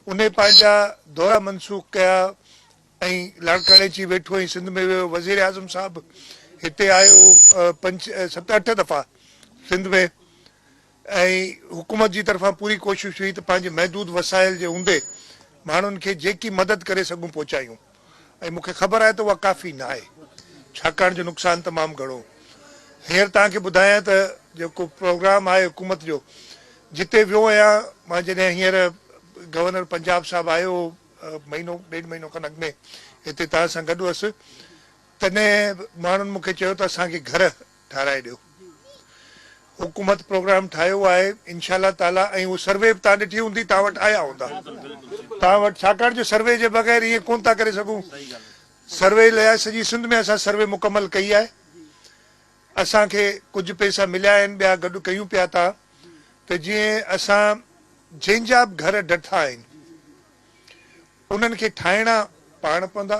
انهي پنهنجا دورا منسوخ ڪيا ۽ لاڙڪاڻي اچي ويٺو ۽ سنڌ ۾ ويو. وزيراعظم صاحب هتي آيو پنج ست اٺ دفعا سنڌ ۾ ۽ حڪومت جي طرفان پوري ڪوشش هئي ته پنهنجي محدود وسائل جي هوندي ماڻهن کي جيڪي مدد ڪري سگهون پهچايون ۽ مون کي خبر آهي ته اها ڪافي ناهي ڇاڪاڻ جو نقصان تمام گهڻو هينئر توهان کي ٻڌايان ته جيڪو پروگرام آهي حڪومت جو جتي ويو آهيان مان جڏهن هينئر گورنر پنجاب صاحب آيو هو مهينو ڏيڍ مهينو کن اڳ ۾ هتي توهان سان گڏ هئس تڏهن ماڻهن مون کي چيو ته اسان کي گهر ٺهرائي ڏيو. حڪومت پروگرام ٺاهيو آهي انشاء الله تعالي ۽ اهو سروي به توهان ڏٺي هوندي توهان وٽ آيا هوندا توهان وٽ ڇاڪاڻ جو سروي جي بغير ائين ڪونه ٿا ڪري سگهون سروي لاء سڄي سنڌ ۾ اسان سروي مڪمل ڪئي آهي اسان کي ڪجهه پئسا مليا آهن ٻيا گڏ ڪيون پيا ٿا ته جيئن اسان جنهن جا به گهر ڊٺا آهن انهن کي ٺاهڻا پاڻ پوندا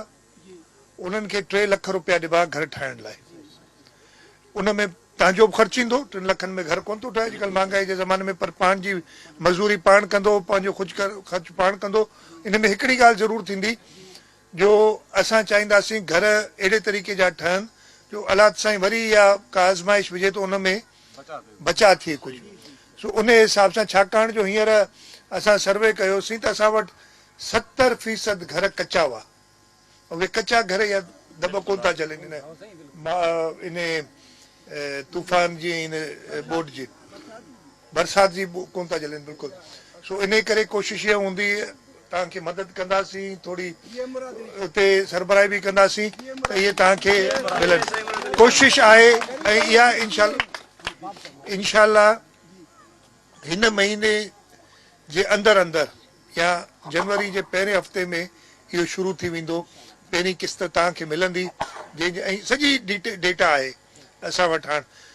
انهن کي 3 لک روپيا ڏبا گهر ٺاهڻ لاء. ان ۾ تنهنجو به خرچ ايندو، 3 لکن ۾ گهر ڪونه ٿو ٺهي اڄڪلهه مهانگائي جي زماني ۾ پر پاڻ جي مزوري پاڻ ڪندو، پنهنجو خرچ پاڻ ڪندو. ان ۾ هڪڙي ڳالهه ضرور ٿيندي جو اسان چاهينداسين گهر اهڙي طريقي جا ٺهن جو الله سائين وري اها ڪا آزمائش وجهي ته ان ۾ بچاء ٿئي ڪجهه. سو انهي حساب سان ڇاڪاڻ جو هينئر اسان سروي ڪيوسين ته اسان وٽ 70% گهر ڪچا هئا. اهي ڪچا گهر يا دٻ ڪونه ٿا جهلين ان انهي طوفان جي ۽ ان ٻوڏ جي برسات جي ڪونه ٿا جهلين بلڪل سو انهي ڪري ڪوشش اها هوندي توهان کي مدد ڪنداسين ٿوري اتي سربراهي به ڪنداسين ته اهي توهان کي ملن ڪوشش آهي ۽ اها انشاء الله انشاء الله هن مهيني جي اندر اندر يا جنوري جي پهرين هفتي ۾ اهو شروع ٿي ويندو، پهرين قسط توهان کي ملندي جنهن جي ۽ سڄي ڊيٽا آهي اسان وٽ هاڻ.